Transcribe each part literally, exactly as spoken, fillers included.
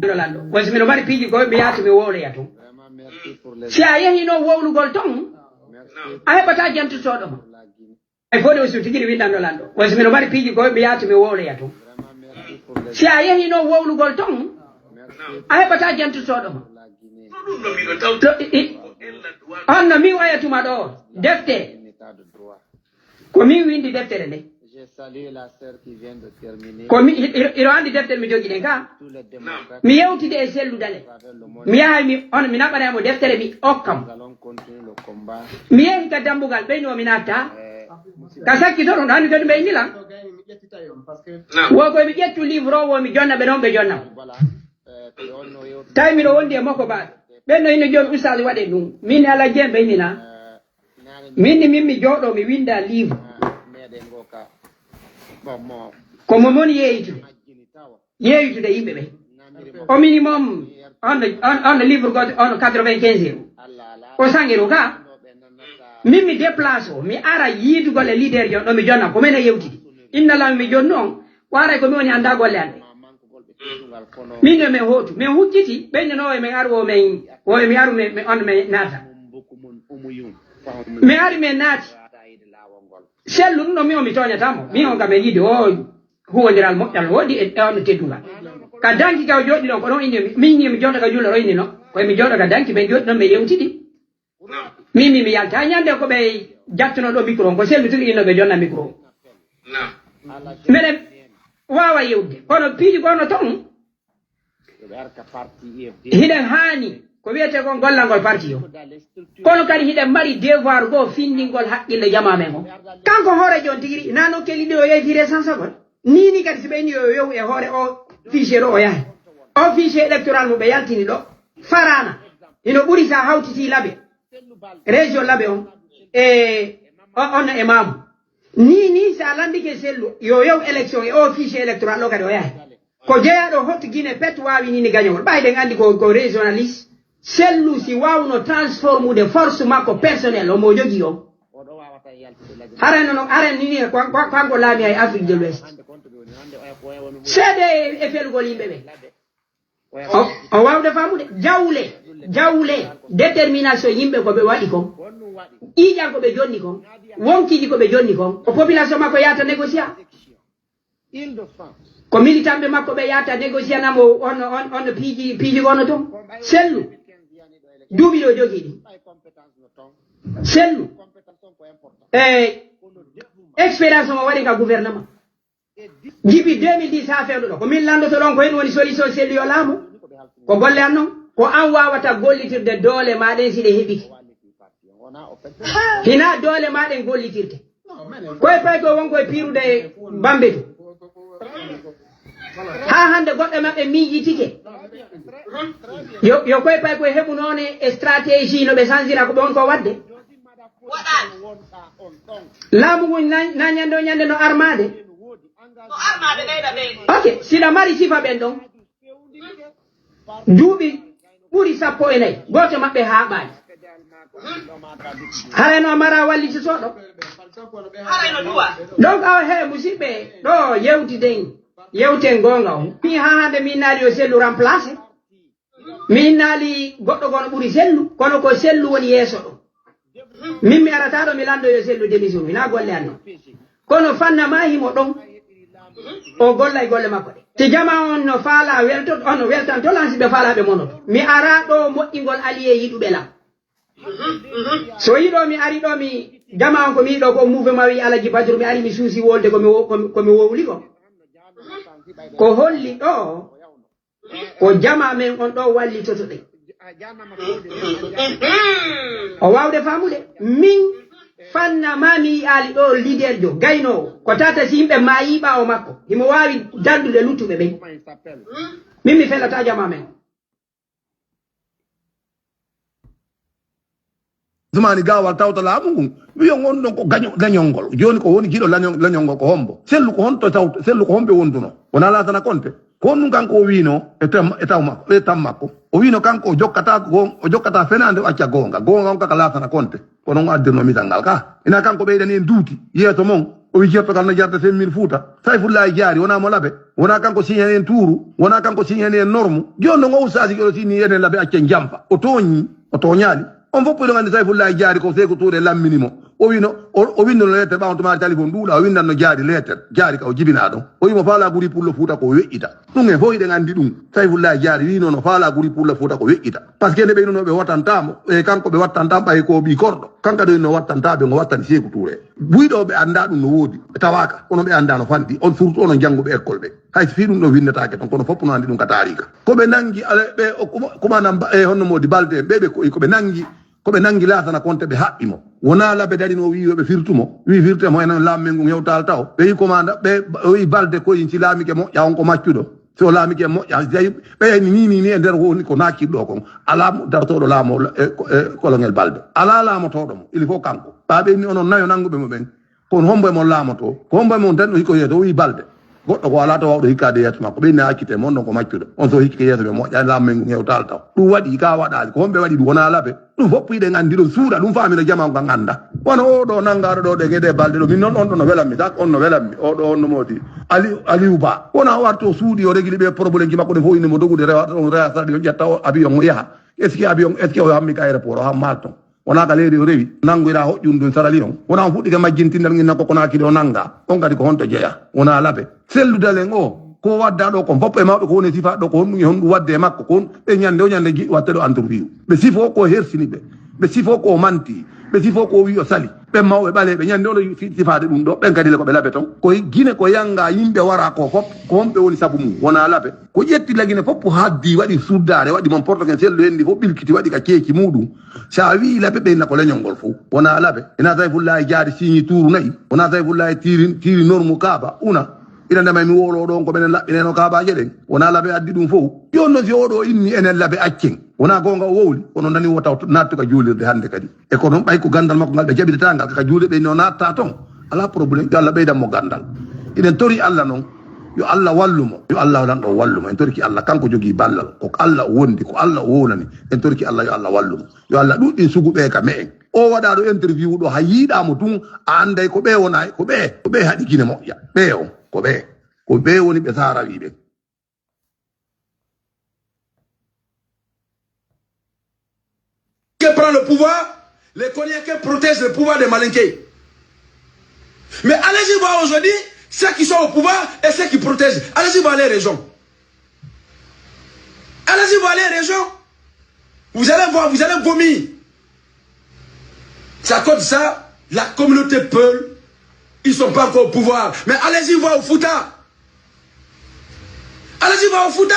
Lanɗo. Wasi miɗo mari piiji goy mi yaata mi wowloya ton. Si a yehi noon wowlugol ton, a heɓata jantirtooɗo ma. Ay fode o suuti giɗi windanɗo lanɗo. Wasi miɗo mari piiji goy mi yaata mi wowloya ton. Si a yehi noon wowlugol ton, a heɓata jantirtooɗo ma. To- i- i- On no min oya tuma ɗo defte. Ko min windi deftere nde. Ko mi i- i- iɗo anndi deftere mi jogi ɗen ka. Mi yewtide e sellu dale. Mi yahay mi on mi naɓanay mo deftere mi okka mo. Mi yehi ka dambugal ɓeyno mi natta. Ka sakki to ɗum anndi kadi ɓe inni lan. Wo koy mi ƴettu livre o wo mi jonna ɓe noon ɓe jonna mo. Tawi miɗo wondi e makko baaɗo. Ɓen no hino jooni ustaas waɗe ɗum. Min ala jeen ɓe innina. Min ni min mi jooɗo mi winda livre. Ko mo mon yeeyitude. Yeeyitude yimɓe ɓe. O minimum on on on livre goto on quatre-vingt-quinze euros. O sangiru ka. Min mi déplace o mi ara yiidugol e leader jon ɗo mi jonna ko men e yewtidi. Inna lam mi jonni on. Waray ko mi woni annda golle an ɗe. Min no min hootu min hucciti ɓeyde no e min aru o min o e mi aru min on min naata. Mi ari min naati. Sellu ɗum no mi o mi tooñata mo mi on kam e yiide o huwondiral moƴƴal woodi e on teddungal. Ka danki ka o jooɗi ɗon ko ɗon inni min ni mi jooɗo ka jullo ɗo inni no koye mi jooɗo ka danki min jooɗi ɗon min yewtidi. Min mi mi yalta ñande ko ɓe jattuno ɗo micro ko sellu tigi inno ɓe jonna micro. Mbeɗen wawa yewde kono piiji gono ton. Hiɗen haani ko wiyete kon gollangol parti o kono kadi hiɗen mari devoir goo findingol haqqille jama men o. Kanko hoore jon tigiri na nokkeli ɗi o yehi fi recensagol. Nini kadi si ɓe inni yo yow e hoore o fichier ɗo o yahi o fichier électoral mo ɓe yaltini ɗo farana hino ɓuri sa hawtiti labe région labe on e on e mamu. Ni ni sa landike sellu yo yow élection e o fichier électoral ɗo kadi o yahi ko jeyaɗo hot guine pet wawi nini gañogol ɓayɗen andi ko ko régionaliste. Sellu si wawno transformude force makko personnel omo jogi o. Harayno noon aren nini kanko laami hay afrique de l'ouest. Seede e felugol yimɓe ɓe o wawde famude jawle jawle détermination yimɓe ko ɓe waɗi kon ƴiiƴan ko ɓe jonni kon wonkiji ko ɓe jonni kon ko population makko yahata négocier. Ko militanɓe makko ɓe yahata négocier namo on on on piiji piiji gono toon sellu duuɓi ɗo jogii ɗi sellu e expérience mo waɗi ka gouvernement. Jibi deux mille dix ha fewɗo ɗo ko min landoto ɗon ko hen woni solution sellu yo laamu. Ko golle an noon ko an wawata gollitirde doole ma ɗen si ɗe heɓike. Hina doole ma ɗen gollitirte koye pay ko won koye pirude bambe to ha hande goɗɗo maɓɓe miijitike. Yo koye pay koye heɓu noone e stratégie no ɓe sangira ko ɓe won ko wadde. Laamu ngun na ñande o ñande no armade. Ok, siɗa mari sifa ɓen ɗon duuɓi ɓuri sappo e nayi gooto maɓɓe haaɓaali. Harayno a mara wallitotooɗo. Donc awa he musiɓɓe ɗo yewtiden yewten goonga on mi ha hande mi naali yo sellu remplacé. Mi innaali goɗɗo gono ɓuri sellu kono ko sellu woni yeeso ɗo. Min mi arata ɗo mi lando yo sellu démission hina golle an noon. Kono fanna ma himo ɗon o golla e golle makko ɗe. Te jama on no faala welto on no weltanto lan si ɓe faala ɓe monoto mi ara ɗo moƴƴingol allié yiɗuɓe lan. So yiɗo mi ari ɗo mi jama on ko mi yiɗo ko mouvement wi alaji badru mi ari mi suusi wolde komi komi wowli ko ko holli ɗo o jama men on ɗo wallitoto ɗe. O wawde famude min fanna ma mi yi'ali ɗo leader jo gaynowo ko tata si yimɓe mayi ɓawo makko himo wawi dandude luttuɓe ɓen. Min mi felata jama men. Usmani Gawal tawta laamu ngun wiyo ngon ɗon ko gaño lañol ngol. Jooni ko woni jiɗo lañol lañol ngol ko hombo? Sellu ko honto tawta sellu ko homɓe wonduno? Wona Laasana Konte? Ko honɗum kanko o wiino e tam e taw makko e tam makko? O wiino kanko o jokkata goon o jokkata fenaande o acca goonga. Goonga on kaka Laasana Konte. Ko noon o addirno misal ngal ka. Ina kanko ɓeydani en duuti yeeso mon. O wi gertogal no jarde cinq mille Fuuta. Sayfullahi Jaari, wonaa mo Labe. Wonaa kanko signani en tuuru. Wonaa kanko signani en norme. Jooni noon o ustaasi oɗo sinni enen Labe accen jamfa. O tooñi. O tooñaali. On fof puɗo nganndi Sayfullahi Jaari ko Seeku Tuure lammini mo. O wino, o, o winndano lettere ɓaawo tumaare téléphone ɗuuɗa, o winndanno Jaari lettere. Jaari ka o jibinaa ɗon. O wi mo faalaa guri pullo Fuuta ko weƴƴita. Ɗum en fof hiɗen anndi ɗum. Sayfullahi Jaari wi noon o faalaa guri pullo Fuuta ko weƴƴita. Parce que nde ɓe wino ɓe wattantaa mo, e kanko ɓe wattantaa ɓay ko ɓii korɗo. Kanka ɗo wino wattanta ɓe ngo wattani Seeku Tuure. Buy ɗo ɓe anndaa ɗum no woodi, ɓe tawaaka. Kono ɓe anndaa no fanɗi. On surtout onon jannguɓe école ɓe. Hay so fii ɗum ɗo winndataake ton, kono fof no anndi ɗum ka taariika. Ko ɓe nanngi, ala, ɓe, o, kuma-, kumana mba-, e honno moodi Balde, ɓe, ɓe, ko, ko ɓe nanngi, ko ɓe nanngi Laasana Konte ɓe haɓɓi mo. Wonaa Labe darino o wi'i yo ɓe firtu mo. Wi'i firte mo enen laamu men ngun hewtaali taw. Ɓe wi'i commandant, ɓe, o wi'i Balde ko in si laamike moƴƴa on ko maccuɗo. Si o laamike moƴƴa, si tawi ɓe yani ni, ni, ni e nder woni ko naakirɗo kon. Alaa mo dartooɗo laamu o, e, ko, e, colonel Balde. Alaa laamotooɗo mo. Il faut kanko. Ɓa ɓe ni onon nayo nannguɓe mo ɓen. Kono hombo e mon laamoto? Ko hombo e mon tan o hikko yeeso, o wi Balde. Goɗɗo ko alaa to wawɗo hikkaade yeeso makko. Ɓe inni accite mon ɗon ko maccuɗo. On so hikkike yeeso ɓe moƴƴa laamu men ngun hewtaali taw. Ɗum waɗi ka waɗaali. Ko homɓe waɗi ɗum wonaa Labe. Ɗum fof hiɗen anndi ɗum suuɗa, ɗum faamina jama on kan annda. Wano o ɗo nanngaɗo ɗo ɗe gede Balde ɗo, min noon on ɗo no welammi, dak on no welammi, o ɗo on no moodi. Aliou, Aliou Ba, wona o arti o suuɗi o régli ɓe problème ji makko ɗe fof inni mo dogude rewa, on rewa sara ɗi o ƴetta o avion o yaha. Est-ce que avion, est-ce que o hammi ka aéroport, o hammaali ton? Wona ka leydi o rewi, nanngoyra hoƴƴun ɗum sarali on. Wona on fuɗɗike majjintindal ngin nakko ko naaki ɗo nannga. On kadi ko honto jeya? Wona Labe. Selludalen o, ko wadda ɗo kon fof e mawɓe ko woni sifa ɗo ko honɗum e honɗum wadde e makko kon ɓe ñande o ñande jiɗi watte ɗo interview. Ɓe sifo ko hersini ɓe. Ɓe sifo ko manti. Ɓe sifo ko wi o sali. Ɓen mawɓe ɓaleeɓe ñande o fi-, sifaade ɗum ɗo. Ɓen kadi le ko ɓe Labe ton. Ko Gine ko yanga yimɓe wara ko fof. Ko honɓe woni sabu mum? Wona Labe. Ko ƴetti la Gine fof haddi waɗi suddaare waɗi mon porto ken sellu hendi fof ɓilkiti waɗi ka ceeci muɗum. Sa wi Labe ɓe na ko leñol ngol fof. Wona Labe. Ina Sayfullahi Jaari siñi tuuru nayi. Wona Sayfullahi tiiri, tiiri normu Kaaba. Una. Ina ndema mi wolo ɗon ko ɓenen laɓɓineno kaabaaje ɗen. Wona Labe addi ɗum fof. Jooni noon si oɗo inni enen Labe accen. Wona goonga o wowli. Kono nani wota o nattu ka juulirde hannde kadi. E ko noon ɓay ko ganndal makko ngal ɓe jaɓidata ngal ka juuɗe ɓe no natta ton. Alaa problème. Yo Allah ɓeydan mo ganndal. Iɗen tori Allah noon. Yo Allah wallu mo. Yo Allah lan ɗo wallu mo. En torki Allah kanko jogii ballal. Ko Allah o wondi. Ko Allah o wownani. En torki Allah yo Allah wallu mo. Yo Allah ɗuɗɗin suguɓe ka me'en. O waɗa ɗo interview ɗo hay yiɗa mo tun. A anday ko ɓe wona. Ko ɓe. Ko ɓe haɗi Gine moƴƴa. Ɓe on. Ko ɓe. Ko ɓe woni ɓe sarawi ɓe. Qui prend le pouvoir, les Koniakais protègent le pouvoir des Malinké. Mais allez-y voir aujourd'hui ceux qui sont au pouvoir et ceux qui protègent. Allez-y voir les régions. Allez-y voir les régions. Vous allez voir, vous allez vomir. C'est à cause de ça, la communauté Peul, ils sont pas encore au pouvoir. Mais allez-y voir au Fouta. Allez-y voir au Fouta.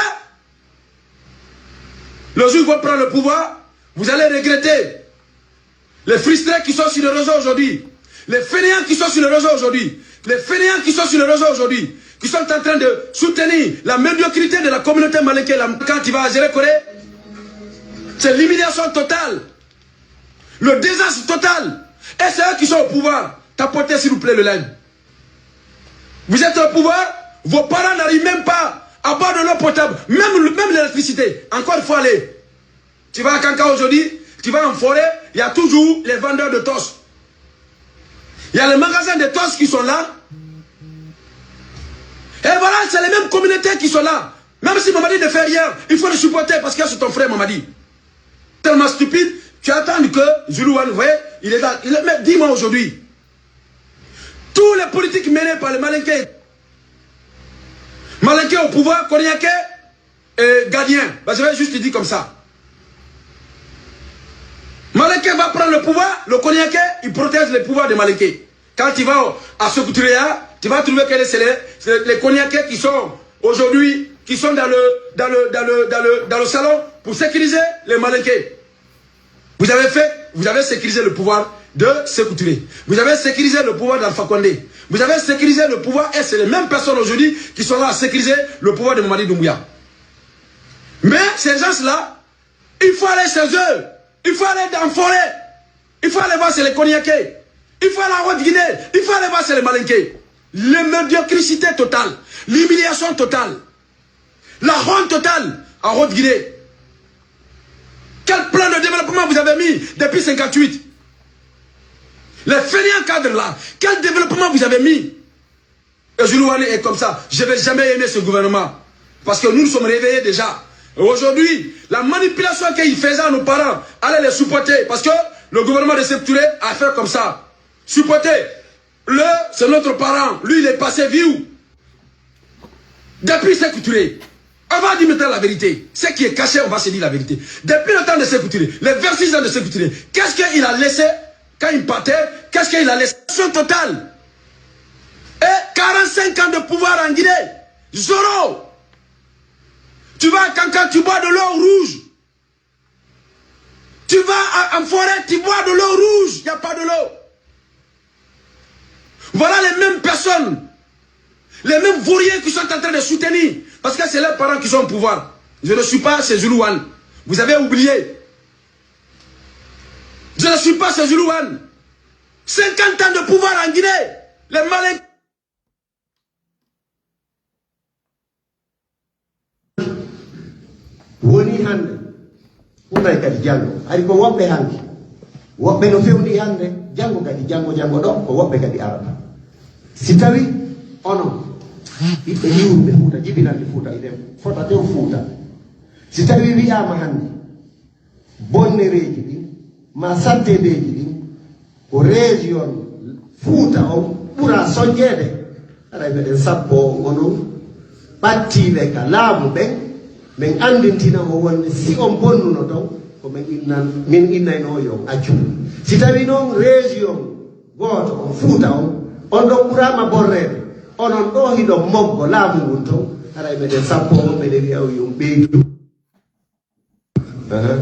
Le jour où ils vont prendre le pouvoir, vous allez regretter. Les frustrés qui sont sur le réseau aujourd'hui, les fainéants qui sont sur le réseau aujourd'hui, les fainéants qui sont sur le réseau aujourd'hui, qui sont en train de soutenir la médiocrité de la communauté malinké, la, quand tu vas à Zéro Corée, c'est l'humiliation totale, le désastre total. Et c'est eux qui sont au pouvoir. Tapotez, s'il vous plaît, le live. Vous êtes au pouvoir, vos parents n'arrivent même pas à boire de l'eau potable, même, même l'électricité. Encore, il faut aller. Tu vas à Kanka aujourd'hui, tu vas en forêt, il y a toujours les vendeurs de torches. Il y a les magasins de torches qui sont là. Et voilà, c'est les mêmes communautés qui sont là. Même si Mamadi ne fait rien, il faut le supporter parce que c'est ton frère Mamadi. Tellement stupide, tu attends que Zulu One, vous voyez, il est là. Il est, mais dis-moi aujourd'hui, tous les politiques menées par les Malinké, Malinké au pouvoir, Koniakais, euh, gardien. Bah, je vais juste dire comme ça. Malinké va prendre le pouvoir, le Koniakais, il protège le pouvoir de Malinké. Quand tu vas au- à Sékou Touré, hein, tu vas trouver que c'est les, c'est les Koniakais qui sont aujourd'hui, qui sont dans le, dans le, dans le, dans le, dans le salon pour sécuriser les Malinké. Vous avez fait, vous avez sécurisé le pouvoir de Sékou Touré. Vous avez sécurisé le pouvoir d'Alpha Condé. Vous avez sécurisé le pouvoir et c'est les mêmes personnes aujourd'hui qui sont là à sécuriser le pouvoir de Mamadi Doumbouya. Mais ces gens-là, il faut aller chez eux. Il faut aller dans la forêt. Il faut aller voir chez les Koniakais. Il faut aller en Haute-Guinée. Il faut aller voir chez les Malinké. La médiocrité totale. L'humiliation totale. La honte totale en Haute-Guinée. Quel plan de développement vous avez mis depuis cinquante-huit ? Les fainéants cadres là, quel développement vous avez mis? Et Zulouani est comme ça. Je vais jamais aimer ce gouvernement. Parce que nous nous sommes réveillés déjà. Et aujourd'hui, la manipulation qu'il faisait à nos parents, allez les supporter. Parce que le gouvernement de Sékou Touré a fait comme ça. Supporter. Le, c'est notre parent. Lui, il est passé vieux. Depuis Sékou Touré, on va dire maintenant la vérité. Ce qui est caché, on va se dire la vérité. Depuis le temps de Sékou Touré, les vingt-six ans de Sékou Touré, qu'est-ce qu'il a laissé quand il partait? Qu'est-ce qu'il a laissé? Son total. Et quarante-cinq ans de pouvoir en Guinée. Zéro. Tu vas à Kankan, tu bois de l'eau rouge. Tu vas à- en forêt, tu bois de l'eau rouge. Il n'y a pas de l'eau. Voilà les mêmes personnes, les mêmes vauriens qui sont en train de soutenir. Parce que c'est leurs parents qui sont au pouvoir. Je ne suis pas chez Zulu One. Vous avez oublié. Je ne suis pas chez Zulu One. Cinquante ans de pouvoir en Guinée. Les malins. Woni hannde, hunay kadi janngo. Hari ko woɓɓe hannde, woɓɓe no fewndi hannde, janngo kadi, janngo, janngo ɗo, ko woɓɓe kadi arata. Si tawi onon, ɓiɓɓe iwruɓe Fuuta, jibinande Fuuta, iɗen fota tew Fuuta. Si tawi wiyaama hannde, bonnereeji ɗin, ma salteedeeji ɗin, ko région Fuuta on ɓura soñƴeede. Haray meɗen sappoo onon ɓattiiɓe ka laamu ɓen, men anndintina on wonde si on bonnuno ton, ko men innan, min innayno yo on accu. Si tawi non région gooto on, Fuuta on, on ɗon ɓuraama bonneede, onon ɗoo hiɗon moggo laamu ngun ton, haray meɗen sappoo on, meɗen wi'a on yo on ɓeydu.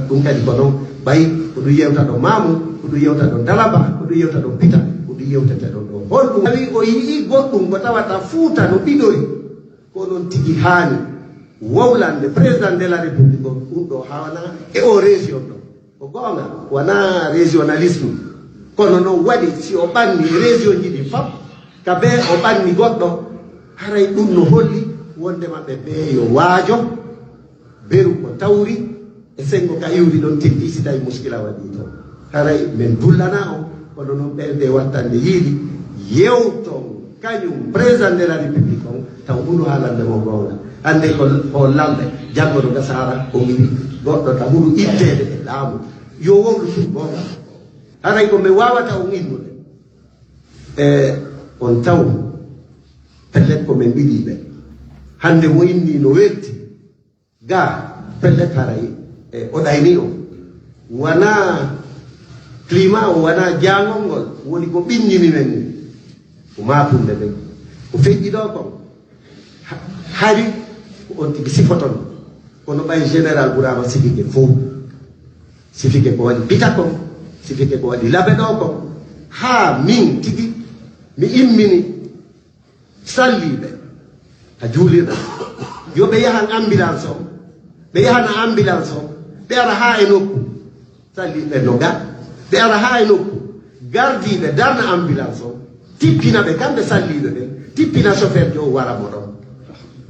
Ɗum kadi ko noon, ɓay ko ɗum yewta ɗo Maamu, ko ɗum yewta ɗo Dalaba, ko ɗum yewta ɗo Pita, ko ɗum yewtete ɗon ɗo. Holɗum tawi o yi'i goɗɗum ko tawata Fuuta no ɓiɗori? Ko noon tigi haani wowlande président de la République on, ɗum ɗo hawana e o région ɗo. Ko goonga, wonaa régionalisme. Kono noon waɗi si o ɓanni région ji ɗi fof, ka bee o ɓanni goɗɗo, haray ɗum no holli wondema ɓe bee yo waajo. Beru ko tawri e senngo ka iwri ɗon teddi si tawi muskila waɗii toon. Haray men dullana on, kono noon ɓeyde wattande yiiɗi yewton kañum président de la république on, taw ɓuru haalande mo goonga. Hannde ko o lamɓe, janngo no gasa hara o wi'i goɗɗo ka ɓuru itteede e laamu. Yo wowlu tun goonga. Haray ko mi waawata on innude. E on taw pellet ko men ɗiɗiiɓe. Hannde mo inni no welti. Ga pellet haray e o ɗayni o. Wonaa climat o, wonaa jaangol ngol woni ko ɓinndini men ni. Ko maatunde ɓen. Ko feƴƴi ɗo kon. Ha- Hari ko on tigi sifoton. Kono ɓay général Bourama Sidiki fof. Sifike ko waɗi Pita kon. Sifike ko waɗi Labe ɗo kon. Haa min tigi mi immini salliiɓe ka juulirɗe. Yo ɓe yahan ambulance o. Ɓe yahana ambulance o. Ɓe ara haa e nokku. Salliiɓe no ga. Ɓe ara haa e nokku. Gardiiɓe darna ambulance o. Tippina ɓe kamɓe salliiɓe ɓen. Tippina chauffeur jo wara mo ɗon.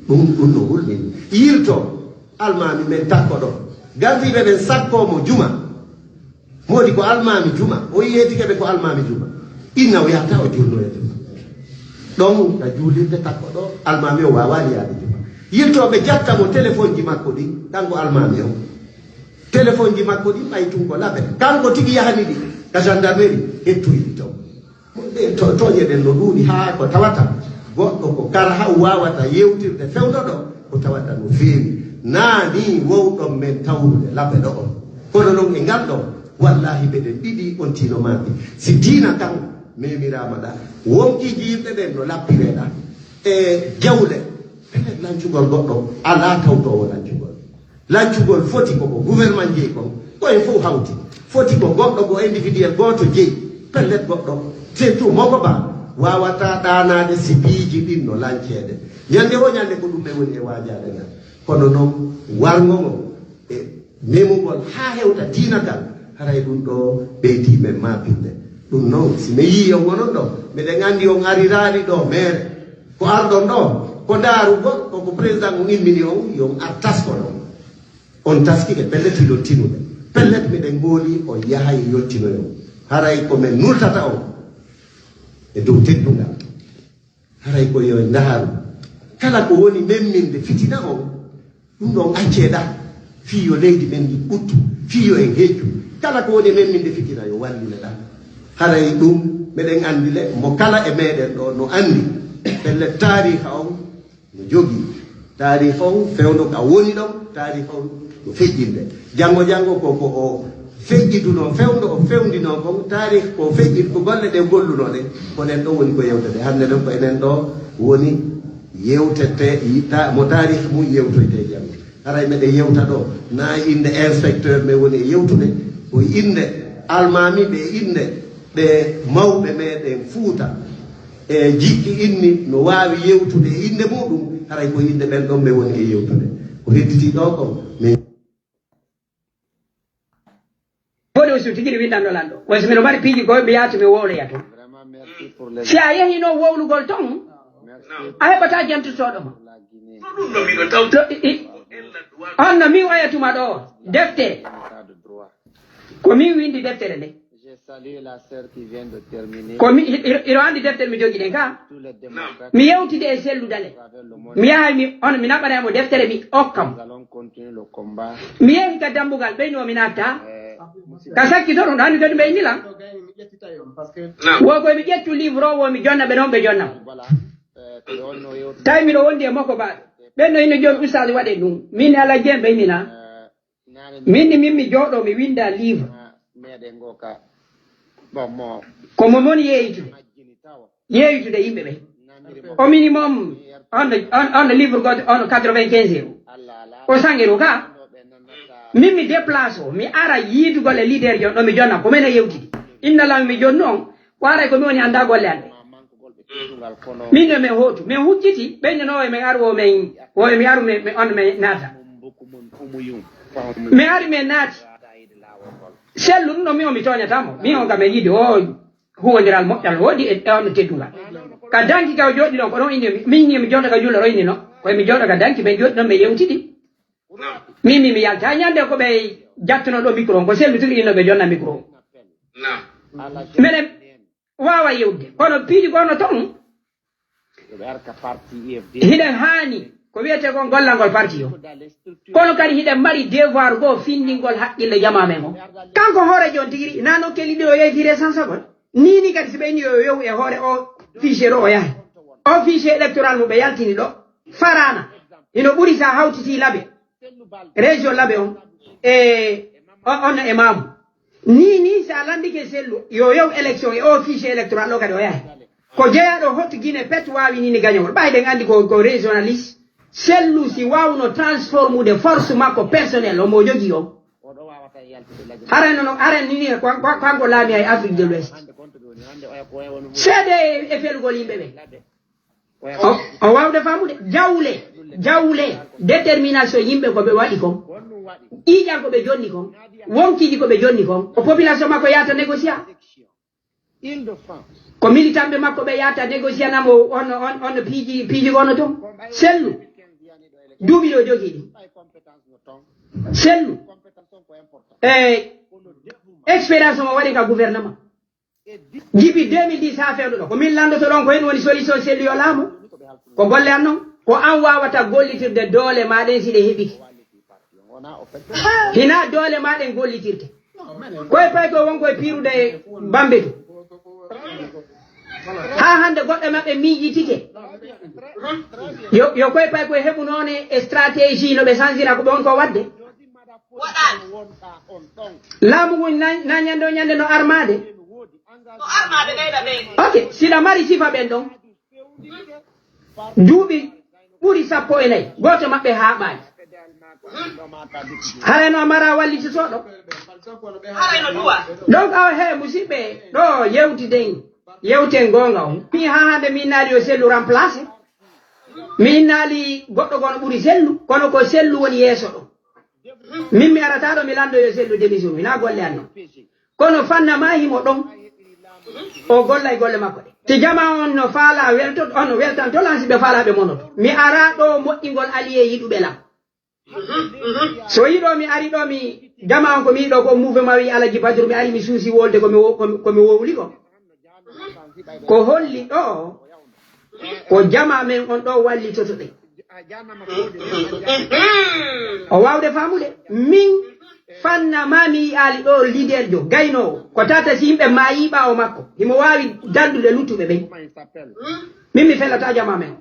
Ɗum ɗum no hulmini. Yilto almaami men takko ɗo. Gardiiɓe ɓen sakkoo mo juma. Moodi ko almaami juma. O yeetike ɓe ko almaami juma. Inna o yahata o julno e juma. Ɗon ka juulirde takko ɗo almaami o waawaali yaade juma. Yiltooɓe jatta mo téléphone ji makko ɗin. Kanko almaami o. Téléphone ji makko ɗin ɓay tun ko Labe. Kanko tigi yahani ɗi ka gendarmerie hettoyi ɗi ton. Ɗe to- tooñe ɗen no ɗuuɗi haa ko tawata goɗɗo ko kara haw waawata yewtirde fewndo ɗo ko tawata no feewi. Naa ni wowɗon men tawrude Labe ɗo on. Kono non e ngal ɗo, wallahi meɗen ɗiɗi on tino maaki. Si diina kan memiraama ɗa, wonkiiji yimɓe ɓen no lappireɗa e jawle. Pellet lancugol goɗɗo alaa tawtoowo lancugol. Lancugol foti ko ko gouvernement jeyi kon, ko en fof hawti. Foti ko goɗɗo ko individuel gooto jeyi, pellet goɗɗo, surtout Moko Ba, waawata ɗaanaade si piiji ɗin no lanceede. Ñande o ñande ko ɗum ɓe woni e waajaade ngal. Kono noon, warngo ngo e memugol haa hewta diina kan, haray ɗum ɗo ɓeydii men maapinde. Ɗum noon, si mi yii on onon ɗo, miɗen anndi on ariraali ɗo meere. Ko arɗon ɗo, ko ndaarugol, ko ko président on immini on, yo on ar tasko ɗo. On taskike, pellet hiɗon tinude. Pellet miɗen ngooli on yahay yottinoyon. Haray ko men nultata on, e dow teddungal. Haray ko yo en ndaharu kala ko woni memminde fitina on, ɗum ɗon accee ɗa, fii yo leydi men ndi ɓuttu, fii yo en heccu. Kala ko woni memminde fitina yo wallile ɗa. Haray ɗum meɗen anndi le, mo kala e meɗen ɗo no anndi pellet taariika on no jogii taarih on, fewndo ka woni ɗon, taarih on no feƴƴinde. Janngo janngo ko ko o feƴƴidunoo, fewndo o fewndinoo kon, taarih ko feƴƴid, ko golle ɗe gollunoo ɗen, ko ɗen ɗo woni ko yewtete. Hannde ɗon ko enen ɗo woni yewtete, ta-, mo taarih mum yewtoyte janngo. Haray meɗen yewta ɗo, na innde inspecteur men woni e yewtude, ko innde almaami ɓe, innde ɓe mawɓe meɗen Fuuta. E jiɗɗi inni no waawi yewtude e innde muɗum, haray ko innde ɓen ɗon mi woni e yewtude. Ko hedditi ɗo kon, mi Woni o suuti kini windanno lanɗo. Wasi mino mari piiji goy mi yaatu mi wowloya toon. Si a yehi noon wowlugol toon, a heɓata jantotooɗo ma. To i- i- On no min oya tuma ɗo defte. Ko min windi deftere nde. Ko mi, i- i- iɗo anndi deftere mi jogi ɗen ka. Mi yewtidi e Sellu Dale. Mi yahay mi, on mi naɓanay mo deftere mi okka mo. Mi yehi ka dambugal ɓeyni o mi natta. Ka sakki to ɗum ɗo anndi to ɗum ɓeyni lan. Wo koy mi ƴettu livre o wo mi jonna ɓe noon ɓe jonna. Tawi miɗo wondi e makko baaɗo. Ɓen no ino jooni ustaas waɗe ɗum. Min ala jeen ɓeyni na. Min ni min mi jooɗo mi winda livre. Ko mo moni yeeytude. Yeeytude yimɓe ɓe. Au minimum, on, on, on livre goto, on quatre-vingt-quinze euros. O sange ɗo ka. Min mi déplace o, mi ara yiidugol e leader jon ɗo mi jonna, ko men e yewtidi. Inna lam mi jonnu on, waray ko mi woni annda golle an ɗe. Min no men hootu, men hucciti, ɓeyde no e men aru o men, o e mi aru men, men on men naata. Mi ari men naati. Sellu ɗum ɗo mi o mi tooñata mo, mi on kam e yiide o huwondiral moƴƴal woodi e on teddungal. Ka danki ka o jooɗi ɗon ko ɗon inni mi, min ni mi jooɗo ka juulo ɗo inni no, koye mi jooɗo ka danki ɓe jooɗi ɗon ɓe yewtidi. Min mi, mi yalta ñande ko ɓe jattuno ɗo micro on, ko Sellu tigi inno ɓe jonna micro on. Minen waawa yewde, kono piiji gono toon hiɗen haani ko wiyetee kon gollangol parti o. Kono kadi hiɗen mari devoir goo findingol haqqille jamaa men o. Kanko hooreejo on tigi ri'i, naa nokkeli ɗi o yehi fii recensagol. Nii ni kadi si ɓe inni yo yow e hoore o fichier ɗo o yahi. O fichier électoral mo ɓe yaltini ɗo, Farana, hino ɓuri sa hawtiti Labe, région Labe on, e on, on e maamu. Nii ni sa landike Sellu, yo yow élection e o fichier électoral ɗo kadi o yahi. Ko jeyaaɗo hot Guinée pet waawi nii ni gañagol. Ɓay ɗen anndi ko, ko régionaliste. Sellu si waawno transformude force makko personnel, omo jogii o. Haren nono, haren nini ko, ko, kanko laami hay Afrique de l'Ouest. Seede e, e felugol yimɓe ɓe. O, o waawde faamude. Jawle, jawle, détermination yimɓe ko ɓe waɗi kon. Ƴiiƴan ko ɓe jonni kon. Wonkiiji ko ɓe jonni kon. Ko population makko yaata négocier. Ko militanɓe makko ɓe yahata négocier namo on, on, on piiji, piiji gono toon. Sellu. Duuɓi ɗo jogii ɗi. Sellu. E expérience mo waɗi ka gouvernement. Jibi deux mille dix haa fewndo ɗo. Ko min landoto ɗon ko en woni solution Sellu yo laamu. Ko golle an noon. Ko an waawata gollitirde doole ma ɗen si ɗe heɓike. Hina doole ma ɗen gollitirte. Koye pay ko won koye piirude Bambetu. Haa hannde goɗɗo maɓɓe miijitike. Yo, yo koye pay koye heɓu noon e stratégie no ɓe sansira ko ɓe won ko waɗde. Laamu ngun na, na ñande o ñande no armaade. Ok, siɗa mari sifa ɓen ɗon. Duuɓi ɓuri sappo e nayi, gooto maɓɓe haaɓaani. Harayno a mara wallitotooɗo. Donc, awa he, musidɓe, ɗo yewtiden, yewten goonga on. Mi haa hannde mi innaali yo Sellu remplacé. Mi innaali goɗɗo gono ɓuri Sellu, kono ko Sellu woni yeeso ɗo. Min mi arata ɗo mi lanndo yo Sellu démission, hinaa golle an non. Kono fanna ma himo ɗon, o golla e golle makko ɗe. Si jama on no faala welto, on weltanto lan si ɓe faala ɓe monoto. Mi ara ɗo moƴƴingol allié yiɗuɓe lan. So yiɗo mi ari ɗo mi jama on ko mi yiɗo ko mouvement wi Alaji Badru mi ari mi suusi wolde ko mi wo-, ko mi, ko mi wowli ko. Ko holli ɗoo ko jamaa men on ɗoo wallitoto ɗen. O waawde faamude. Min fanna maa mi yi'aali ɗoo liderjo gaynoowo ko tata si yimɓe maayii ɓaawo makko. Himo waawi danndude luttuɓe ɓen. Min mi felataa jamaa men.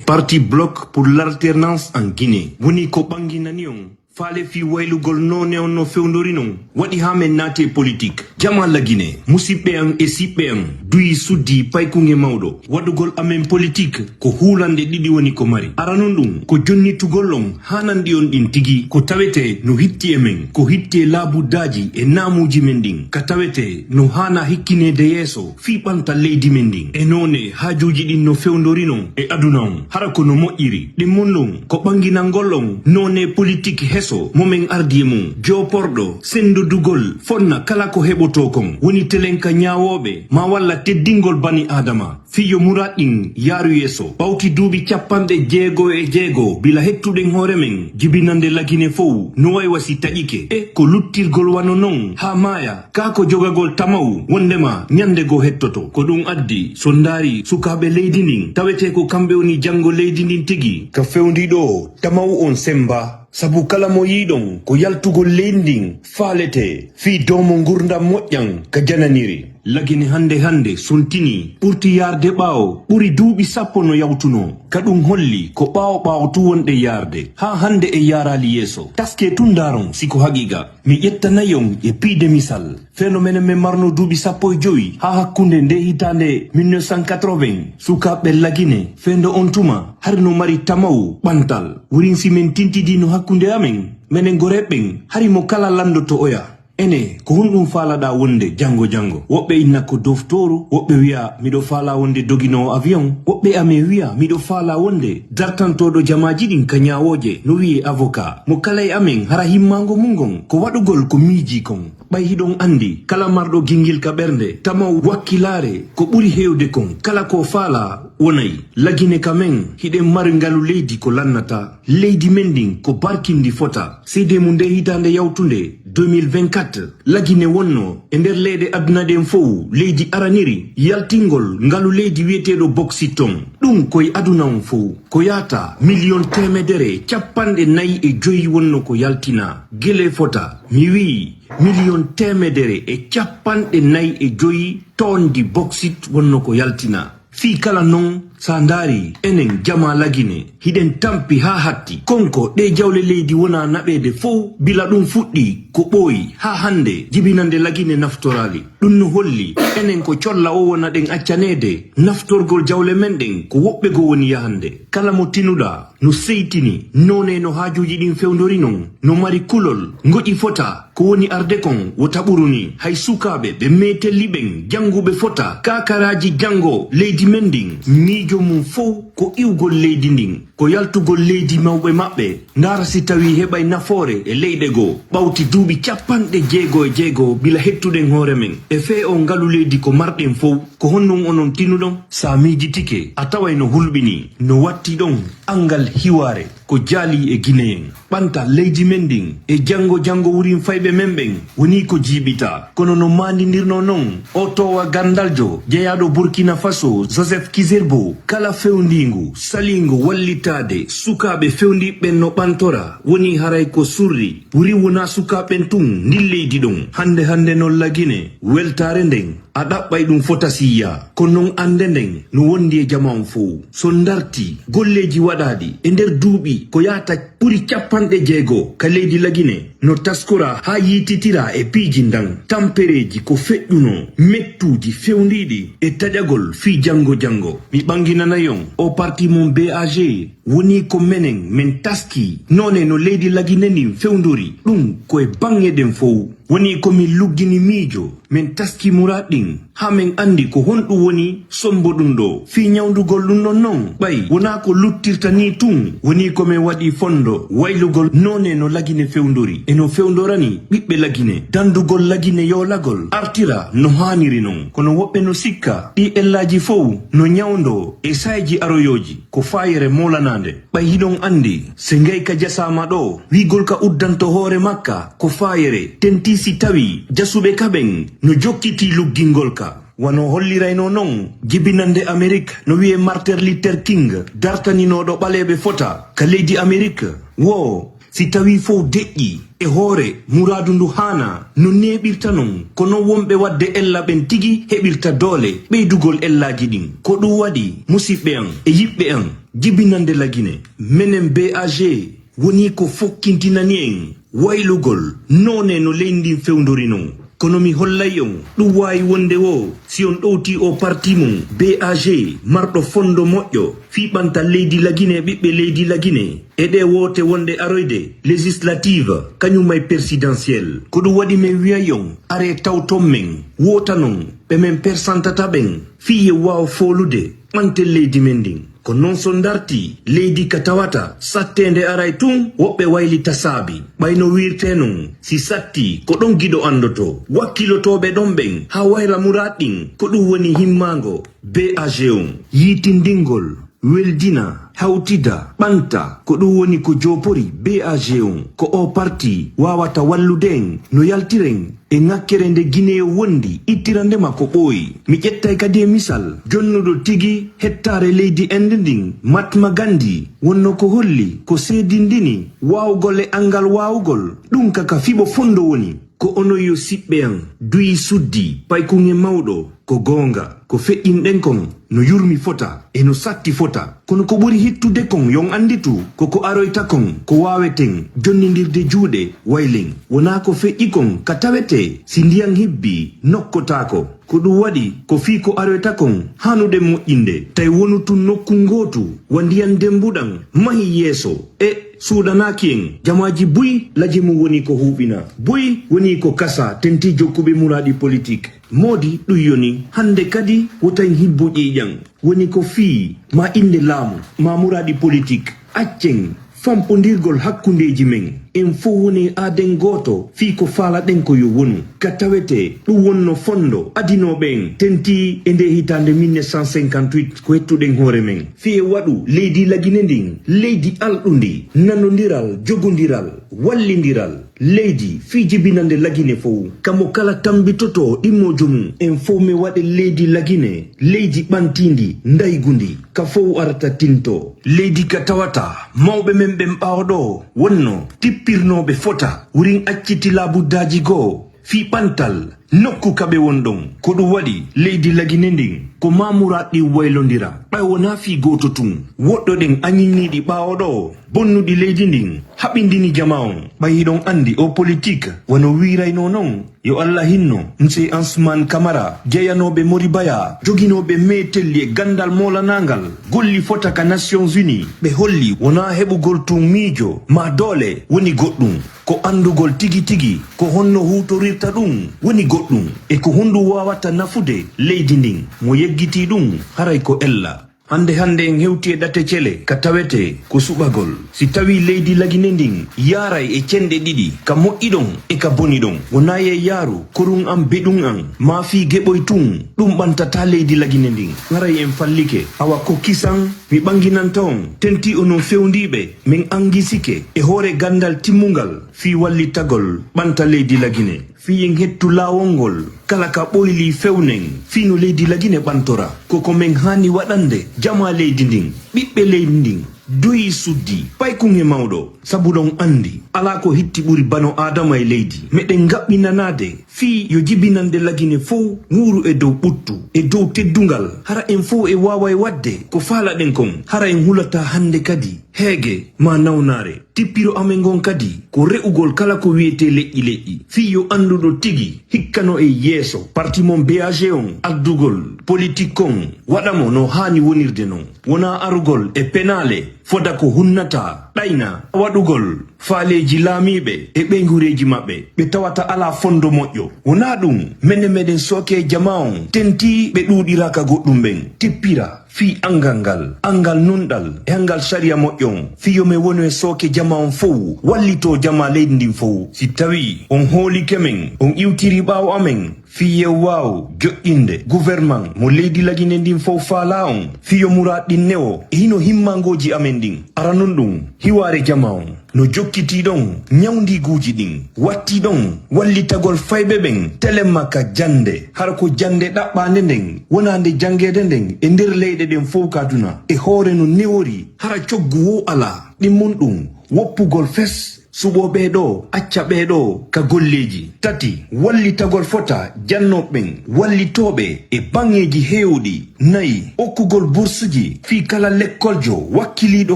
Parti Bloc pour l'alternance en Guinée woni ko ɓanginani on faale fii waylugol noone on no fewndori non waɗi haa men naati e politik. Jamaa Lagine, musiɓɓe an e siɓɓe an, duyi suddi paykunge mawɗo. Waɗugol amen politik ko huulannde ɗiɗi woni ko mari. Aranun ɗun ko jonnitugol on haananɗi on ɗin tigi ko tawetee no hitti e men, ko hitti e laabuddaaji e naamuuji men ɗin, ka tawetee no haanaa hikkineede yeeso fii ɓantal leydi men ndin e noone haajuuji ɗin no fewndori non e aduna on. Hara ko no moƴƴiri ɗin mun ɗon ko ɓanginangol on noone politik heso mo men ardi e mun, jooporɗo senndodugol fonna kala ko heɓotoo kon. Woni telen ka ñaawooɓe maa walla teddingol bani aadama fii yo muraad ɗin yaaru yeeso. Ɓawti duuɓi cappanɗe jeego e jeego bila hettuɗen hoore men, jibinannde Lagine fow no way wa si taƴike. E ko luttirgol wano non haa maaya, kaa ko jogagol tamaw wonndema ñannde goo hettoto. Ko ɗun addi, so ndaari sukaaɓe leydi ndin, tawetee ko kamɓe woni janngo leydi ndin tigi. Ka fewndi ɗoo, tamaw on semmba, sabu kala mo yi'ɗon ko yaltugol leydi ndin faaletee fii doomo ngurndan moƴƴan ka jananiri. Lagine hannde hannde sontinii, ɓurti yaarde ɓaawo, ɓuri duuɓi sappo no yawtunoo. Ka ɗun holli ko ɓaawo ɓaawo tun wonɗen yaarde. Haa hannde en yaaraali yeeso. Taskee tun ndaaron si ko haqiiqa. Mi ƴettanay on e piide misal. Feendo menen men marnoo duuɓi sappo e jowi haa hakkunde ndee hitaande mille neuf cent quatre-vingts, sukaaɓe Lagine feendo on tuma hari no mari tamaw ɓantal. Wurin si men tintidii no hakkunde amen, menen goreeɓe ɓen, hari mo kala lanndoto oya. Ene, ko honɗun faalaɗaa wonde janngo janngo? Woɓɓe inna ko doftooru, woɓɓe wi'a miɗo faalaa wonde doginoowo avion, woɓɓe amen wi'a miɗo faalaa wonde dartantooɗo jamaaji ɗin ka ñaawooje, no wi'ee avocat. Mo kala e amen hara himmaango mun ngon ko waɗugol ko miijii kon. Ɓay hiɗon anndi, kala marɗo gingil ka ɓernde, tamaw wakkilaare, ko ɓuri heewde kon, kala ko faalaa wonay. Lagine ka men, hiɗen mari ngalu leydi ko lannataa. Leydi men ndin ko barkindi fota. Seedee mun ndee hitaande yawtunde deux mille vingt-quatre, Lagine wonnoo e nder leyɗe aduna ɗen fow leydi araniri yaltingol ngalu leydi wi'eteeɗo boksit on. Ɗun ko e aduna on fow. Ko yaata miliyon teemedere e cappanɗe nayi e joyi wonnoo ko yaltinaa. Gele fota, mi wi'i miliyon teemedere e cappanɗe nayi e joyi toonji boksit wonnoo ko yaltinaa. Fii kala non, si a ndaarii, enen jamaa Lagine, hiɗen tampi haa hatti. Konko ɗee jawle leydi wonaa naɓeede fow, bila ɗun fuɗɗii ko ɓooyi haa hannde, jibinannde Lagine naftoraali. Ɗun no holli, enen ko colla o wona ɗen accaneede naftorgol jawle men ɗen, ko woɓɓe goo woni yahannde. Kala mo tinuɗaa, no seytini noone no haajuuji ɗin fewndori non, no mari kulol, ngoƴi fota, ko woni arde kon wota ɓuru nii. Hay sukaaɓe ɓe meetelli ɓen, jannguɓe fota, kaakaraaji janngo leydi men ndin, miijo mun fow ko iwgol leydi ndin, ko yaltugol leydi mawɓe maɓɓe, ndaara si tawii heɓay nafoore e leyɗe goo. Ɓawti duuɓi cappanɗe jeego e jeego bila hettuɗen hoore men, e fee oo ngalu leydi ko marɗen fow, ko honɗun onon tinuɗon? Si a miijitike, a taway no hulɓinii, no watti ɗon anngal hiwaare ko jaalii e Gineyen. Ɓantal leydi men ndin e janngo janngo wurin fayɓe men ɓen wonii ko jiiɓitaa. Kono no maandindirnoo non, oo toowa ganndaljo jeyaaɗo Burkina Faso, Joseph Kizerbo, kala fewndiingu, saliingu wallitaade sukaaɓe fewndiiɓe ɓen no ɓantora, wonii haray ko surri. Wurin wonaa sukaaɓe ɓen tun ndin leydi ɗon. Hannde hannde non Lagine, weltaare nden, a ɗaɓɓay ɗun fota si yi'aa. Ko non annde nden no wondi e jamaa on fow. So ndartii golleeji waɗaaɗi e nder duuɓi ko yaata ɓuri cappanɗe jeego ka leydi Lagine, no taskoraa haa yiititiraa e piiji ndan, tampereeji ko feƴƴunoo, mettuuji fewndiiɗi e taƴagol fii janngo janngo. Mi ɓanginanay on, oo parti mon B A G, Woni ko menen, men taski noone no leydi Lagine ndin fewndori. Ɗum ko e baŋŋe ɗen fow. Woni ko min luggini miijo, men taski muraad ɗin, haa men anndi ko honɗum woni sombo ɗum ɗoo. Fii ñawndugol ɗum ɗon non, ɓay wonaa ko luttirta nii tun, woni ko men waɗi fondo waylugol noone no Lagine fewndori, e no fewndorani ɓiɓɓe Lagine, danndugol Lagine yoolagol artira no haaniri non. Kono woɓɓe no sikka ɗii ellaaji fow no ñawndoo e saayji aroyooji. Ko faayere moolanaande. Ɓay hiɗon anndi, si ngayka jasaama ɗoo, wi'ugol ka uddanto hoore makka ko faayere, tentii si tawii jasuɓe ka ɓen no jokkitii luggingol ka. Wano holliraynoo non, jibinannde Amerik no wi'ee Martin Luther King, dartaninooɗo ɓaleeɓe fota ka leydi Amerik, wo si tawii fow deƴƴii e hoore muraadu ndu haanaa no neeɓirta non, ko non wonɓe waɗde ella ɓen tigi heɓirta doole ɓeydugol ellaaji ɗin. Ko ɗum waɗi, musiɓɓe an e yiɓɓe an, jibinannde Lagine, menen B A G, woni ko fokkintinani en waylugol noone no leydi ndin fewndori non. Kono mi hollay on, ɗum waawi wonde woo, si on ɗowtii oo parti mon, B A G, marɗo fondo moƴƴo fii ɓantal leydi Lagine e ɓiɓɓe leydi Lagine, e ɗee woote wonɗe aroyde, législative, kañum e présidentielle. Ko ɗum waɗi men wi'ay on, aree tawton men, wootanon ɓe men persantata ɓen, fii yo waaw foolude ɓanten leydi men ndin. Ko non so ndartii leydi ka tawata satteende aray tun, woɓɓe waylita saabi. Ɓay no wi'irtee non, si sattii, ko ɗon giɗo anndotoo. Wakkilotooɓe ɗon ɓen, haa wayla muraad ɗin, ko ɗum woni himmaango B A G on. Yiitindingol, weldina, hawtida, ɓanta, ko ɗum woni ko joopori B A G on. Ko oo parti waawata wallude en no yaltiren e ŋakkere nde Gineyo wondi, ittirande ma ko ɓooyi. Mi ƴettay kadi e misal, jonnuɗo tigi hettaare leydi Inde ndin, Mahatma Gandhi, wonno ko holli, ko seedindini waawugol e anngal waawugol, ɗum ka ka fiɓo fondo woni. Ko onon yo siɓɓe an, duyi suddi, paykun e mawɗo, ko goonga, ko feƴƴinɗen kon no yurmi fota, e no satti fota. Kono ko ɓuri hittude kon, yon annditu, ko ko aroyta kon, ko waaweten jonnindirde juuɗe, waylen. Wonaa ko feƴƴi kon ka tawetee, si ndiyan hibbii, nokkotaako. Ko ɗum waɗi, ko fii ko aroyta kon, haanuɗen moƴƴinde. Tawi wonu tun nokku ngootu, wa ndiyan demmbuɗan, mahi yeeso, e suuɗanaaki en. Jamaaji buy, laje mum woni ko huuɓina. Buy woni ko kasa, tentii jokkuɓe muraaɗi politik. Moodi ɗum yoni, hannde kadi wota en hibbu ƴiiƴan. Woni ko fii, maa innde laamu, maa muraaɗi politik. Accen fampondirgol hakkundeeji men. En fow woni aaden gooto fii ko faalaɗen ko yo wonu. Ka tawetee ɗum wonno fondo adinooɓe en, tentii e ndee hitaande mille neuf cent cinquante-huit ko hettuɗen hoore men. Fii e waɗu leydi Lagine ndin, leydi alɗundi, nanondiral, jogondiral, wallindiral. Leydi fii jibinande Lagine fow, kamo kala tambitotoo ɗimmoojo mum. En fow mi waɗe leydi Lagine, leydi ɓantiindi, ndaygundi, ka fow arata tinto. Leydi ka tawata mawɓe men ɓen ɓaawo ɗoo wonno tippirnooɓe fota, wurin acciti laabuddaaji goo fii ɓantal nokku ka ɓe won ɗon. Ko ɗum waɗi leydi Lagine ndin, ko maa muraaɗi waylondira, ɓay wonaa fii gooto tun. Woɗɗoɗen añinniiɗi ɓaawo ɗoo, bonnuɗi leydi ndin, haɓindini jamaa on. Ɓay hiɗon anndi oo politik, wano wiiraynoo non, yo Alla hinno Msee Ansumaan Kamara, jeyanooɓe Mori Baya, joginooɓe meetelli e ganndal moolanaangal, golli fota ka Nations Unies, ɓe holli wonaa heɓugol tun miijo maa doole woni goɗɗum. Ko anndugol tigi tigi ko honno huutorirta ɗum woni goɗɗum, e ko honɗum waawata nafude leydi ndin. Mo yeggitii ɗum, haray ko ella. Hannde hannde en hewtii e ɗate cele ka tawetee ko suɓagol. Si tawii leydi Lagine ndin yaaray e cenɗe ɗiɗi, ka moƴƴi ɗon e ka boni ɗon, wonaa e yaaru korun an beɗun an, maa fii geɓoy tun, ɗum ɓantataa leydi Lagine ndin. Haray en fallike, awa ko kisan mi ɓanginanta on, tentii onon fewndiiɓe, men angisike e hoore ganndal timmungal fii wallitagol ɓanta leydi Lagine. Fii en hettu laawol ngol, kala ka ɓoylii fewnen, fii no leydi Lagine ɓantora. Ko ko men haani waɗande jamaa leydi ndin, ɓiɓɓe leydi ndin, duyi suddi, paykun e mawɗo, sabu ɗon anndi, alaa ko hitti ɓuri bano Aadama e leydi. Meɗen ngaɓɓinanaade fii yo jibinande Lagine fow wuuru e dow ɓuttu, e dow teddungal. Hara en fow e waaway waɗde ko faalaɗen kon, hara en hulataa hannde kadi heege maa nawnaare. Tippiro amen ngon kadi ko re'ugol kala ko wiyetee leƴƴi leƴƴi, fii yo annduɗo tigi hikka no e yeeso parti mon B A G on ardugol politik kon, waɗa mo no haani wonirde non. Wonaa arugol e penaale foda ko hunnataa, ɗayna waɗugol faaleeji laamiiɓe e ɓeynguureeji maɓɓe ɓe tawata alaa fonndo moƴƴo. Wonaa ɗum, menen meɗen sookee jamaa on tentii ɓe ɗuuɗiraaka goɗɗum ɓen. Tippira fii anngal ngal, anngal nunɗal e anngal sariya moƴƴo on, fii yo men wonu e sooke jamaa on fow, wallitoo jamaa leydi ndin fow. Si tawii on hoolike men, on iwtirii ɓaawo amen, fii yo waaw joƴƴinde guverman mo leydi Lagine ndin fow faalaa on, fii yo muraaɗ ɗin newo e hino himmangooji amen ɗin. Aranun ɗum, hiwaare jamaa on no jokkitii ɗon ñawndiiguuji ɗin, wattii ɗon wallitagol fayɓe ɓen telemma ka jannde. Hara ko jannde ɗaɓɓaande nden, wonaande janngeede nden e nder leyɗe ɗen fow ka aduna, e hoore no newori, hara coggu woo alaa. Ɗimmun ɗum, woppugol fes, suɓoo ɓee ɗoo, acca ɓee ɗoo ka golleeji. Tati, wallitagol fota jannooɓe ɓen, wallitooɓe e baŋŋeeji heewuɗi. Nayi, okkugol bursuji fii kala lekkoljo wakkiliiɗo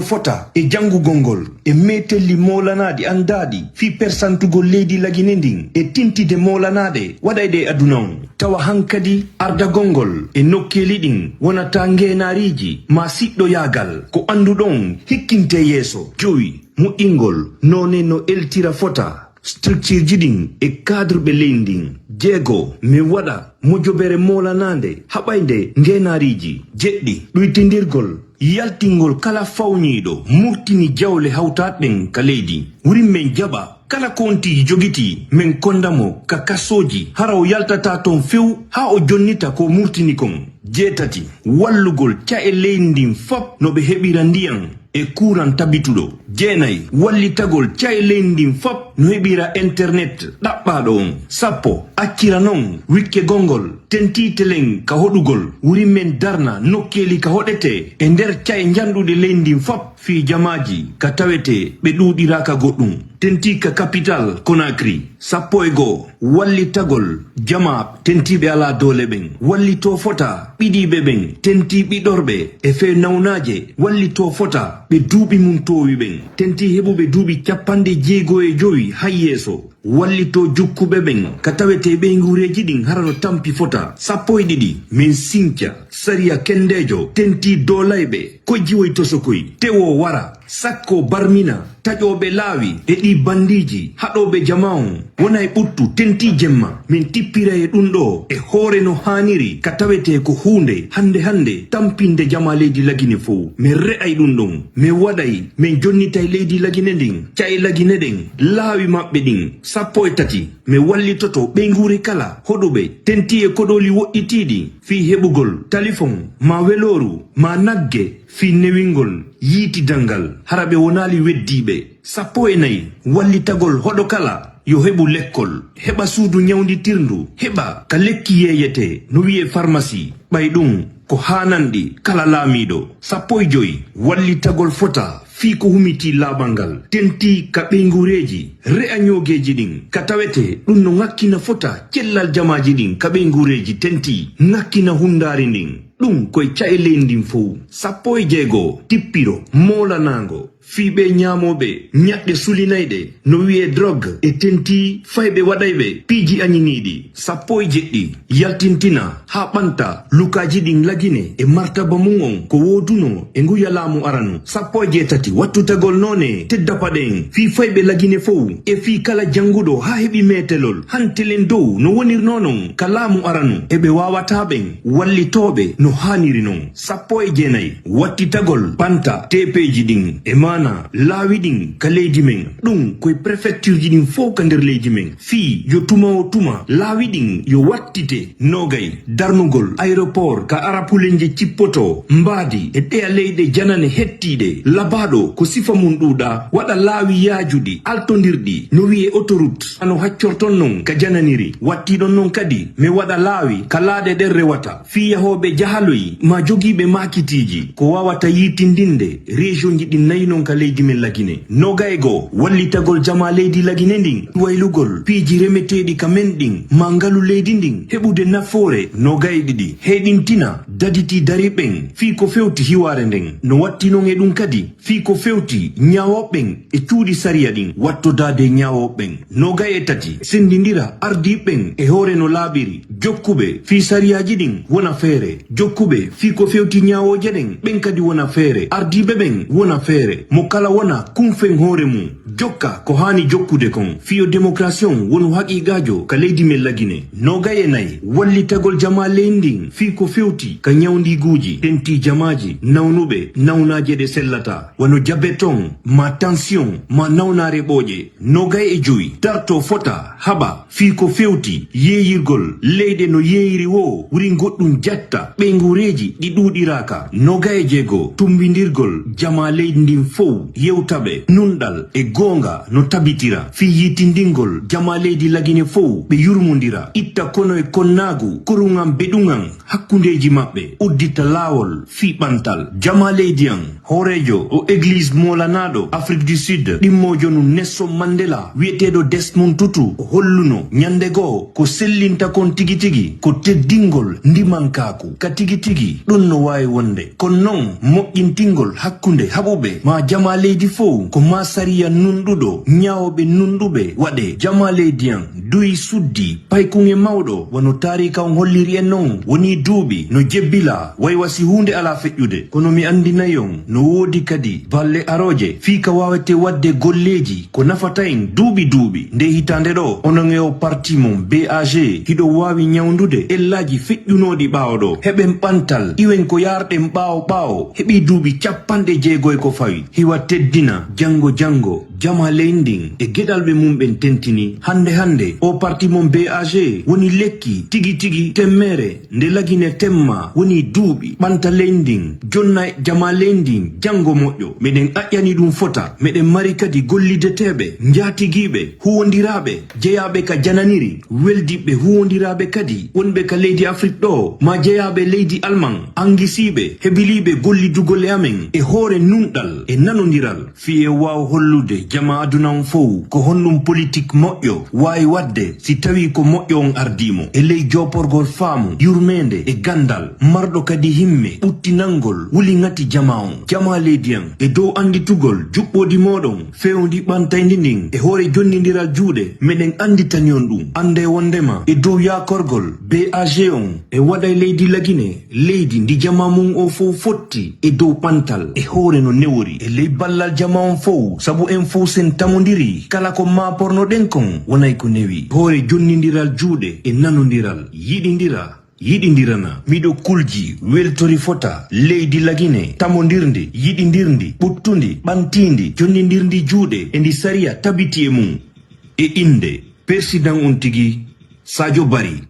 fota e janngugol ngol, e meetelli moolanaaɗi anndaaɗi fii persantugol leydi Lagine ndin e tintide moolanaaɗe waɗayɗe e aduna on. Tawa hankadi ardagol ngol e nokkeeli ɗin wonataa ngeenaariiji maa siɗɗoyaagal, ko annduɗon hikkintee yeeso. Jowi, moƴƴingol noone no eltira fota, structureji ɗin e cadreɓe leydi ndin. Jeego, men waɗa mojobere moolanaande haɓaynde ngeenaariiji. Jeɗɗi, ɗuytindirgol yaltingol kala fawñiiɗo murtini jawle hawtaaɗe ɗen ka leydi. Wurin men jaɓa kala ko on tigi jogitii, men konda mo ka kasooji, hara o yaltataa ton few haa o jonnita ko murtini kon. Jeetati, wallugol ca'e leydi ndin fop no ɓe heɓira ndiyan e kuuran tabituɗo. Jeenayi, wallitagol ca'e leydi ndin fop no heɓira internet ɗaɓɓaaɗo on. Sappo, accira non wikkegol ngol tentii telen ka hoɗugol. Wurin men darna nokkeeli ka hoɗetee e nder ca'e njanɗuɗe leydi ndin fop fii jamaaji ka tawetee ɓe ɗuuɗiraaka goɗɗum. Tentii ka kapital Conakry. Sappo e goo, wallitagol jamaa tentiiɓe alaa doole ɓen. Wallitoo fota ɓiɗiiɓe ɓen, tentii ɓiɗorɓe e fee nawnaaje. Wallitoo fota ɓe duuɓi mun toowi ɓen, tentii heɓuɓe duuɓi cappanɗe jeego e jowi hay yeeso. Wallitoo jukkuɓe ɓen ka tawetee ɓeynguureeji ɗin hara no tampi fota. Sappo e ɗiɗi, men sinca sariya kendeejo, tentii doolayɓe, kojji woy tosokoy, tewoo wara, sakkoo barmina, taƴooɓe laawi e ɗii bandiiji, haɗooɓe jamaa on, wona e ɓuttu, tentii jemma. Men tippira e ɗum ɗoo e hoore no haaniri, ka tawetee ko huunde hannde hannde tampinde jamaa leydi Lagine fow. Men re'ay ɗum ɗon, men waɗay, men jonnitay leydi Lagine ndin, ca'e Lagine ɗen, laawi maɓɓe ɗin, sappo e tati. Men wallitoto ɓeynguure kala hoɗuɓe tentii e koɗooli woɗɗitiiɗi fii heɓugol talifon, maa welooru, maa nagge, fii newingol yiitidal ngal, hara ɓe wonaali weddiiɓe. Sappo e nayi, wallitagol hoɗo kala yo heɓu lekkol, heɓa suudu ñawnditirndu, heɓa ka lekki yeeyetee, no wi'ee farmasi. Ɓay ɗum ko haananɗi kala laamiiɗo. Sappo e joyi, wallitagol fota fii ko humitii laaɓal ngal, tentii ka ɓeynguureeji, re'a ñoogeeji ɗin, ka tawetee ɗum no ŋakkina fota cellal jamaaji ɗin ka ɓeynguureeji, tentii ŋakkina hunndaari ndin. Ɗum ko e ca'e leydi ndin fow. Sappo e jeego, tippiro moolanaango fii ɓee ñaamooɓe ñaɗɗe sulinayɗe, no wi'ee drogue, e tentii fayɓe waɗayɓe piiji añiniiɗi. Sappo e jeɗɗi, yaltintina haa ɓanta lukaaji ɗin Lagine e martaba mum on ko woodunoo e nguya laamu aranu. Sappo e jeetati, wattutagol noone tedda paɗe en fii fayɓe Lagine fow e fii kala jannguɗo haa heɓi meetelol hantelen dow no wonirnoo non ka laamu aranu e ɓe waawataa ɓen wallitooɓe no haaniri non. Sappo e jeenayi, wattitagol ɓanta teepeeji ɗin e maana laawi ɗin ka leydi men. Ɗum ko e prefectureji ɗin fow ka nder leydi men. Fii yo tuma o tuma laawi ɗin yo wattite. Noogay, darnugol aéroport ka arapulenje cippotoo mbaadi e ɗeya leyɗe janane hettiiɗe, labaaɗo ko sifa mun ɗuuɗaa, waɗa laawi yaajuɗi, altondirɗi, no wi'ee autoroute, hano haccorton non ka jananiri. Wattiɗon non kadi, men waɗa laawi ka laaɗe ɗen rewata. Fii yahooɓe jahaloy maa jogiiɓe maakitiiji ko waawata yiitindinde région ji ɗin nayi non ka leydi men Lagine. Noogay e goo, wallitagol jamaa leydi Lagine ndin, waylugol piiji remeteeɗi ka men ɗin maa ngalu leydi ndin heɓude nafoore. Noogay e ɗiɗi, heyɗintina daditi dari ɓen fii ko fewti hiwaare nden. No watti non e ɗun kadi fii ko fewti ñaawooɓe ɓen e cuuɗi sariya ɗin wattodaade ñaawooɓe ɓen. Noogay e tati, senndindira ardiiɓe ɓen e hoore no laaɓiri. Jokkuɓe fii sariyaaji ɗin wona feere. Jokkuɓe fii ko fewti ñaawooje ɗen, ɓen kadi wona feere. Ardiiɓe ɓen wona feere. Mo kala wona kunfen hoore mun. Jokka ko haani jokkude kon. Fii yo demokrasi on wonu haqiiqaajo ka leydi men Lagine. Noogay e nayi, wallitagol jamaa leydi ndin fii ko fewti ka ñawndiiguuji, tentii jamaaji nawnuɓe nawnaaje ɗe sellataa, wano jabet on, maa tansiyon, maa nawnaare ɓooƴe. Noogay e jowi, darto fota haɓa fii ko fewti yeeyirgol leyɗe no yeeyiri woo, wuri goɗɗun jatta ɓeynguureeji ɗi ɗuuɗiraaka. Noogay e jeego, tumbindirgol jamaa leydi ndin fow, yewta ɓe, nunɗal e goonga no tabitira, fii yitindingol jamaa leydi Lagine fow, ɓe yurmondira, itta kono e konnaagu, koruŋan beɗuŋan hakkundeeji maɓɓe, uddita laawol fii ɓantal. Jamaa leydi an, hooreejo o egliis moolanaaɗo Afrik du Sud, ɗimmoojo nun Nelson Mandela, wi'eteeɗo Desmond Tutu, o holluno ñande goo ko sellinta kon tigi tigi ko teddingol ndimankaaku. Ka tigi tigi, ɗun no waawi wonde, kono non moƴƴintingol hakkunde haɓuɓe maa jamaa leydi fow, ko maa sariya nunɗuɗo, ñaawooɓe nunɗuɓe waɗee. Jamaa leydi an duyi suddi paykuŋe mawɗo, wano taariika on holliri en non, wonii duuɓi no jebbilaa, way wa si huunde alaa feƴƴude. Kono mi anndinay on, no woodi kadi balle arooje fii ka waawetee waɗde golleeji ko nafata en duuɓi duuɓi. Ndee hitaande ɗoo, onon e oo parti mon B A G, hiɗo waawi ñawndude ellaaji feƴƴunooɗi ɓaawo ɗoo. Heɓen ɓantal, iwen ko yaarɗen ɓaawo ɓaawo, heɓii duuɓi capanɗe jeego e ko fawi. Hiwa teddina, janngo janngo, jamaa leydi ndin e geɗalɓe mun ɓen tentini. Hannde hannde, oo parti mon B A G woni lekki tigi tigi temmeere nde Lagine temmaa, woni duuɓi ɓantal leydi ndin, jonna jamaa leydi ndin janngo moƴƴo. Meɗen aƴƴani ɗun fota. Meɗen mari kadi gollideteeɓe, njaatigiiɓe, huuwondiraaɓe, jeyaaɓe ka jananiri, weldiɓɓe huuwondiraaɓe kadi wonɓe ka leydi Afrik ɗoo, maa jeyaaɓe leydi Alman, angisiiɓe, hebiliiɓe gollidugol e amen e hoore nunɗal e nanondiral. Fii e waaw hollude jamaa aduna on fow ko honɗun politik moƴƴo waawi waɗde si tawii ko moƴƴo on ardii mo e ley jooporgol faamu, yurmeende e ganndal, marɗo kadi himme ɓuttinangol wuli ŋati jamaa on. Jamaa leydi an, e dow annditugol juɓɓoodi mooɗon fewndi ɓantayndi ndin e hoore jonnindiral juuɗe, meɗen annditani on ɗun. Anndee wonndema e dow yaakorgol B A G on e waɗa e leydi Lagine, leydi ndi jamaa mun oo fow fotti e dow ɓantal e hoore no newori. E ley ballal jamaa on fow, sabu en fow sen tamondiri, kala ko maapornoɗen kon wonay ko newi. Hoore jonnindiral juuɗe e nanondiral, yiɗindira, yiɗindirana. Miɗo kulji, weltori fota leydi Lagine tamondirndi, yiɗindirndi, ɓuttundi, ɓantiindi, jonnindirndi juuɗe e ndi sariya tabiti e mun. E innde persidan on tigi, Sadio Barry.